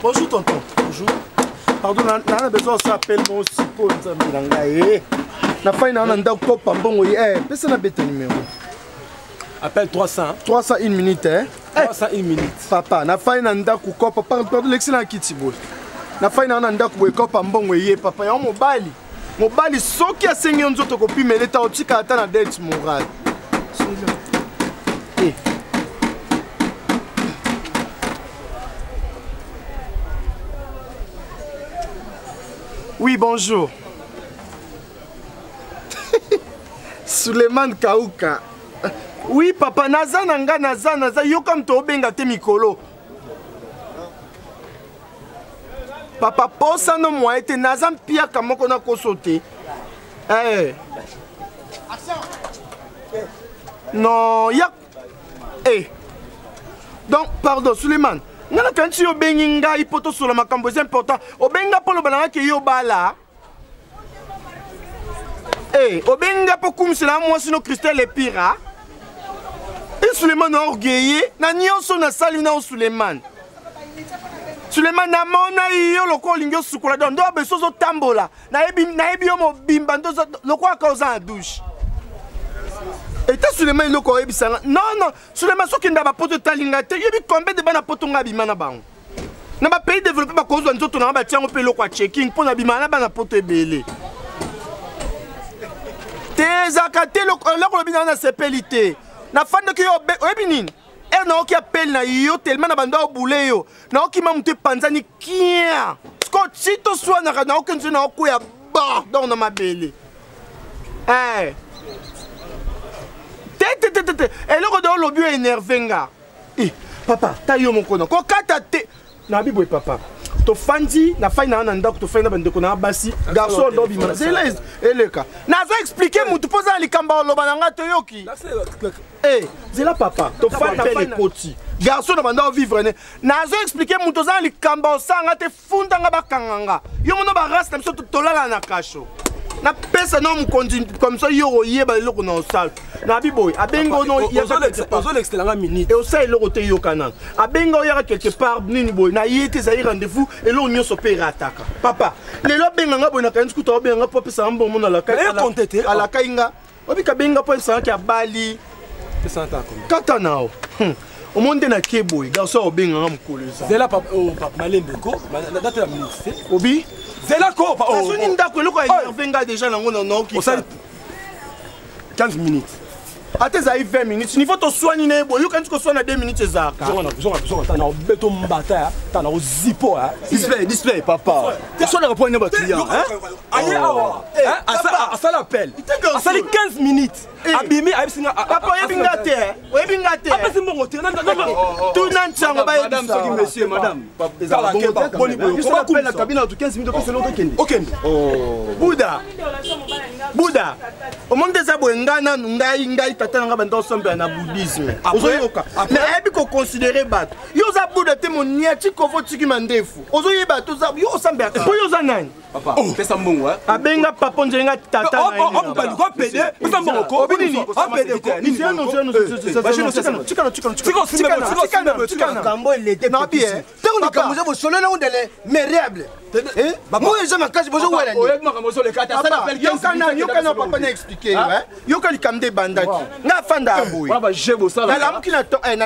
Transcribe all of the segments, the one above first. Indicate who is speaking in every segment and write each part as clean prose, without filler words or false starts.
Speaker 1: Bonjour tonton. Bonjour. Pardon, na na besoin ça appelle mon siko nzambe na ngai. Eh. Na fai na na ndako kopa mbongo ye. Eh, pesa na beta numéro.
Speaker 2: Appel 300.
Speaker 1: 301 minutes eh.
Speaker 2: 301 minutes.
Speaker 1: Papa, na fai na ndako kopa pardon lekisi na kiti boye. Na fai na na ndako boye kopa mbongo ye papa ya mobali. Mobali soki asengi yo nzoto kopimela eta otika ata na dette morale. Eh. Oui, bonjour. Suleiman Kauka. Oui, papa, naza na nga naza naza yoka moto obenga te mikolo. Papa, posa no moyen te naza mpiaka moko na koso te. Eh. Non, ya Eh. Donc, pardon, Suleiman. Nga nakanisi yo obengi ngai mpo tosola makambo eza important. Obengi nga mpo oloba na nga ke yo bala. Eh, obengi nga mpo kumisela mwasi no Christelle Epira. E Suleiman na orgueilleux na nyonso nasali na Suleiman. Suleiman namona yo lokola olingi osukola donc ndo beso ozotambola nayebi nayebi yo mobimba nde lokola ka oza na douche ete suleiman eloko oyebisa nga non non suleiman soki nda bapoto etali nga te yebi combien de bana poto nga abima na bango na bapays développé bakozwa nzoto na nga batia yango mpe eloko ya checking mpo na bima na bana poto ebele te ezalaka te eloko olobi na nga nasepeli te nafandaki yo oyebi nini ere nayoki apele na yo telema na bando obule yo nayoki ma moto epanzani kia siko ti toswanaka nayoki nzo nayokwea ba donc na mabele eh. te te te te te eloko de olobi oyo énerve nga eh, papa ta yo moko na kokata te nabi boye papa tofandi nafandi na na ndako tofandi na bandeko na basi garçon ndo obima zela eleka nazo explike motu mpo oza na likambo oloba na nga toyoki Eh, zela papa, tofanda pe ekoti. Garçon na banda vivre ne. Nazo expliquer muto za likamba osanga te funda nga bakanga nga. Yo mono ba race na biso tolala na kasho. Na pesa na mokonzi comme ça yo oyeba eloko na osala. Na biboy abenga ono
Speaker 2: ozo l'extela nga minute.
Speaker 1: Et osala eloko te yokana. Abenga oyaka quelque part nini boy na ye te ezali rendez-vous eloko nyonso pe erataka. Papa, lelo abenga nga boy na kanisi kuta obenga nga po apesa nga mbongo na lakai. Alakai nga. Obi kabenga po esalaki abali kata nao hmm. omoni nde nake boye garçon aobenga nga mokolo
Speaker 2: ezazela oh, malembe ko natela minute te
Speaker 1: obi
Speaker 2: zela ko
Speaker 1: oh, nazoni ndako eloko ya énerve nga déjà nango naoki
Speaker 2: osali 15 minutes
Speaker 1: ata ezali 20 minutes niveau toswani na ye boye yokanisi koswana 2 minutes ezalaka
Speaker 2: beto mbata ta na ozipo
Speaker 3: display display papa oswanaka mpo na baclient
Speaker 2: aye awa asala appel asali 15 minutes abimi ayebisi nga
Speaker 1: papa oyebi nga te oyebi nga te
Speaker 2: apesi mbongo te
Speaker 1: tuna nsango
Speaker 3: bayebisa monsieur madame na kabine atu 15 minutes opesa eloko okende
Speaker 2: okende
Speaker 1: buda buda omoni nde eza boye ngai nanu ngai ngai tata na ngai banda osombela na bouddhisme ozoyoka mais ayebi koconsidere bato yo oza buda te moniati kovo otiki mandefu ozoyeba to yo osambelaka mpo yo oza nani
Speaker 3: Papa, oh. pesa mbongo eh.
Speaker 1: Abenga papa njenga tata
Speaker 2: na ye. Oh, oh, ko pede, pesa mbongo ko.
Speaker 1: Obi nini?
Speaker 2: Oh, pede ko.
Speaker 1: Nini? Tikana, tikana, tikana, tikana. Tikana, tikana, tikana.
Speaker 4: Kambo elete.
Speaker 1: Na bien.
Speaker 4: Tango likambo eza bosolo na ondele meriable. Moi eza makasi bozo wela
Speaker 3: ni. Oyebi makambo ozo lekata asala appel
Speaker 1: 15 Yokana, yokana papa na expliquer, hein. Yoka likambo nde ebandaki. Nga afanda ya boye.
Speaker 3: Wana ba jeu bosala.
Speaker 1: Nalamuki na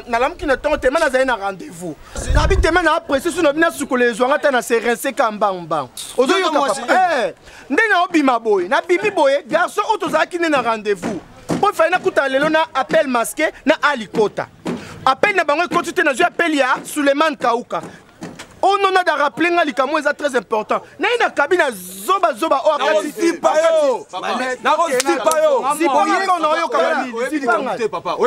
Speaker 1: nalamuki na tongo tema nazali na rendez-vous. Nabi tema na presse su nabi nasukola ezwanga ata na se rince ka mbangu mbangu. Ozoyoka papa. Eh, nde naobima boye. Nabimi boye, garçon oyo tozalaki nde na rendez-vous. Mpo efali nakutana lelo na appel masqué na alikota. Appel na bango ekoti te nazwi appel ya Suleiman Kauka. Oh non, nada rappeler nga likambo eza très important. Naye na cabine zoba zoba oyo akati
Speaker 2: zipa yo. Nakozipa yo.
Speaker 1: Zipa nga na oyoka ba nini? Zipa nga.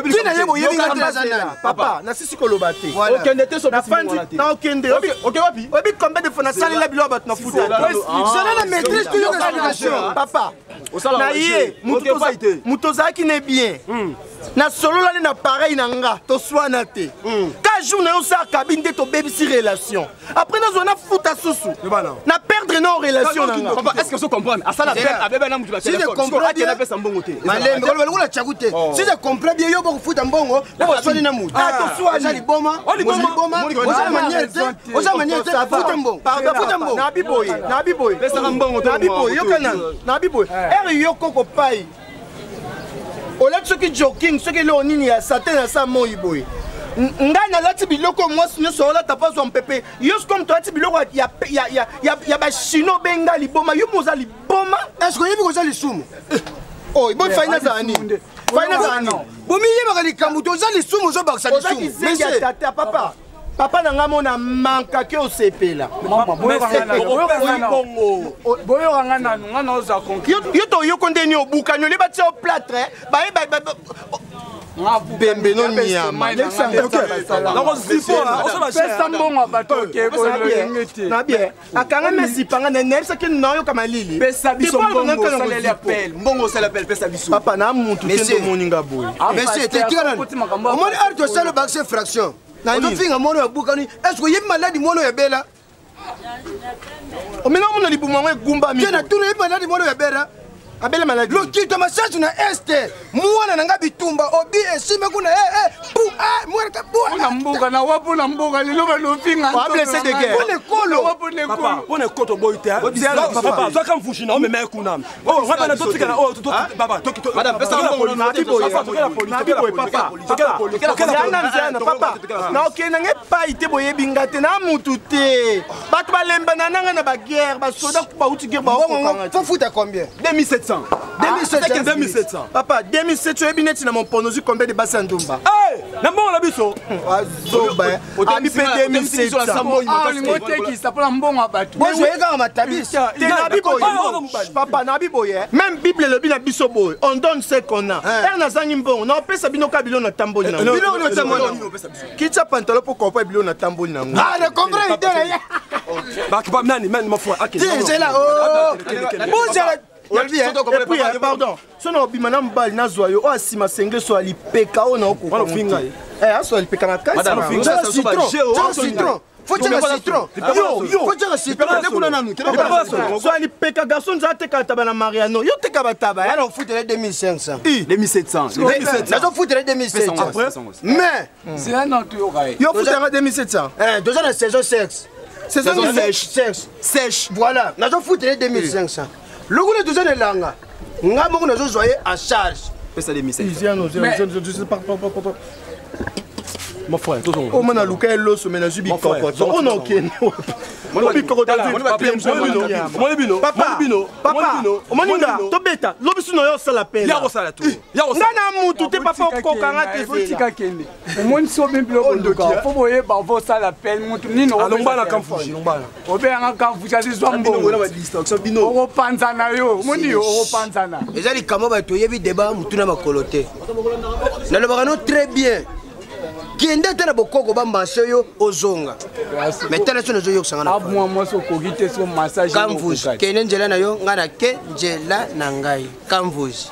Speaker 4: Tina ye boyebi nga te aza nani?
Speaker 1: Papa, nasisi koloba te.
Speaker 3: Okende te soki
Speaker 1: nafandi na okende.
Speaker 3: Oke wapi?
Speaker 1: Oyebi combien de fois nasalela biloko bato na futa.
Speaker 4: Zala na maîtrise toujours explication.
Speaker 1: Papa, na ye moto ozalaki ne bien. Nasololani na pareil na nga toswana te. Ka Nga jour na yo osala kabi nde tobebisi relation. Après nazwa nafuta susu. Na perdre no relation na nga.
Speaker 3: Papa, est-ce que vous comprenez? Asala
Speaker 4: Zela.
Speaker 3: appel, abeba na mutu na
Speaker 4: Si je
Speaker 3: téléphone.
Speaker 4: comprends
Speaker 3: Siko,
Speaker 4: bien-
Speaker 3: akenda pesa mbongo te.
Speaker 4: Malembe koloba lokola tchaku te. Si je comprends bien, yo bokofuta mbongo, bokoswani na mutu.
Speaker 1: Ah, toswani.
Speaker 4: Oza liboma,
Speaker 2: Oh, liboma.
Speaker 4: oza liboma, oza manière te, oza manière te, futa mbongo.
Speaker 1: Pardon,
Speaker 4: Futa mbongo.
Speaker 1: Nabi boye, nabi boye.
Speaker 3: Pesaka mbongo to
Speaker 1: Nabi boye,
Speaker 3: mbongo,
Speaker 1: yoka
Speaker 3: to-
Speaker 1: nanu. Nabi boye. Ere yo koko pai. Olati soki joking, soki eloko nini ya satin na sa moi boye. Ngai nalati biloko mwasi nyonso olata mpo azwa mpepe. Yo sikoyo moto alati biloko ya bachino obenga liboma. Yo moza liboma.
Speaker 4: Est-ce que oyebi koza lisumu?
Speaker 1: Oyo, boy fai nazala nini? Fai nazala nini?
Speaker 4: Bomiyebaka likambo te, oza lisumu, ozobakisa
Speaker 1: Oza
Speaker 4: lisumu.
Speaker 1: kizengi ya tata, papa. Papa na ngai mona mankaki osepela.
Speaker 5: Boyokanga nanu, nga naozwa conclu.
Speaker 1: Yo toyoko ndeni obukani olie batia yo plâtre baye Bembe no nyama.
Speaker 5: Pesa mbongo ya bato, oke bololenge te.
Speaker 1: Na bien akanga mesipanga nayebisaki nayoka malili.
Speaker 3: Pesa biso
Speaker 1: Te
Speaker 3: mbongo,
Speaker 1: po alobaka
Speaker 3: osaleli
Speaker 1: na kozipo.
Speaker 3: appel. Mbongo osali appel, pesa biso.
Speaker 1: Papa na mutu te.
Speaker 4: Monsieur.
Speaker 1: Ndomoninga boye.
Speaker 4: Monsieur, te tika nanu. Omoni art tosala obakisa fraction.
Speaker 1: Na nini?
Speaker 4: Ozofinga mwana oyo abukani, est ce que oyebi maladi mwana oyo ebela?
Speaker 1: Omena omona libumu yango egumbami.
Speaker 4: Te, na tuna, oyebi maladi mwana oyo ebela?
Speaker 1: Abele maladi.
Speaker 4: Lokito masasi na este, mwana na nga bitumba obi esimba kuna, eh, eh, pu, ah, mwana ka pu.
Speaker 5: Mpona mboka nawa, mpona mboka lelo balofinga.
Speaker 1: Wa blessé de guerre.
Speaker 4: Mpona ekolo.
Speaker 5: Mpona ekolo.
Speaker 2: Mpona ekoto boyi te. Papa, zwaka mfushi na omema ye kuna. Oyo nga bana totikala oyo, baba.
Speaker 3: Madame, pesa mbongo,
Speaker 1: Nabi boye, nabi boye, papa. Yana nzana papa, naokende nanga epai te, boyebi nga te na mutu te. Bato balembana nanga na baguerre, basoda bauti guerre
Speaker 4: Mbongo
Speaker 1: baokokanga.
Speaker 4: fo futa combien?
Speaker 3: 2700.
Speaker 4: 2700.
Speaker 2: 2700.
Speaker 1: Papa, 2007, oyebi neti na mopono ozwi combien de basi ya ndumba?
Speaker 2: Na mbongo na biso.
Speaker 1: Azoba abi mpe 2700.
Speaker 5: Olingo otekisa mpona mbongo ya bato.
Speaker 4: Bozwa ye kaka matabisi.
Speaker 1: Te, nabi boye, papa, nabi boye. Même Bible elobi na biso boye: on donne ce qu'on a. Ere nazangi mbongo, naopesa bino kaka biloko natamboli nango.
Speaker 4: Biloko natamboli nango.
Speaker 1: Kitya pantalo mpo kompa biloko natamboli nango.
Speaker 4: Ah, na comprendre idée na ye.
Speaker 2: Nani nani mafua?
Speaker 4: Te, zela, oh, bozela. Nalobi, eh.
Speaker 1: Et puis, pardon, so na obima na mobali nazwa yo oyo asima senge so alipeka oyo
Speaker 2: Wana ofinga ye.
Speaker 1: naokoka aso alipeka makasi.
Speaker 3: Madame,
Speaker 1: Na-
Speaker 3: ofinga.
Speaker 4: Tiaka citron, tiaka citron, faut tiaka citron.
Speaker 1: Yo, yo.
Speaker 4: Faut tiaka citron.
Speaker 3: Kende kuna nanu, kende kuna nanu.
Speaker 1: So alipeka garçon nza ateka taba na Mariano, yo teka bataba.
Speaker 4: Wana ofutela 2500.
Speaker 3: 2700.
Speaker 4: Nazofutela 2700.
Speaker 3: Après,
Speaker 4: mais
Speaker 5: Sila na toyoka ye.
Speaker 1: Yo futanga 2700.
Speaker 4: Toza na saison sexe.
Speaker 1: Saison
Speaker 3: Saison
Speaker 1: nini?
Speaker 3: sèche.
Speaker 4: Sexe.
Speaker 3: Sèche.
Speaker 4: Voilà, nazofutela 2500. Lokola toza na elanga, nga moko nazozwa ye en charge.
Speaker 3: Pesa 2700.
Speaker 1: Ziano, ziano, ziano, ziano, pardon, pardon, pardon.
Speaker 2: Mon frère, tozonga.
Speaker 1: Oyo mona luka eloso me nazwi
Speaker 2: Mon frère,
Speaker 1: bikokoto oyo na okende
Speaker 2: Omoni bino.
Speaker 1: Papa, papa, omoni nga tobeta lobi su na yo osala pela.
Speaker 2: Ya kosala to. Ya
Speaker 1: Nga
Speaker 2: kosala.
Speaker 1: na mutu te, papa, okokanga te.
Speaker 5: Botika kende, omoni so bi biloko luka, fo boyeba fo osala pele mutu nini.
Speaker 2: Alombana kamfushi, lombana.
Speaker 5: Obeyanga kamfushi, azizwa
Speaker 3: Bino
Speaker 5: mbongo.
Speaker 3: wana ba distraction bino.
Speaker 5: Okopanzana yo, omoni yo okopanzana.
Speaker 4: Eza likambo bato oyebi deba motu na makolo te. Nalobaka no très bien, kende ata na bokoko bambanse yo ozonga, mais tala so nazoyokisanga na
Speaker 5: Abmwa mwasi okoki te so massage.
Speaker 4: Kamvuzi, kende nzela na yo, ngai nake nzela na ngai. Kamvuzi.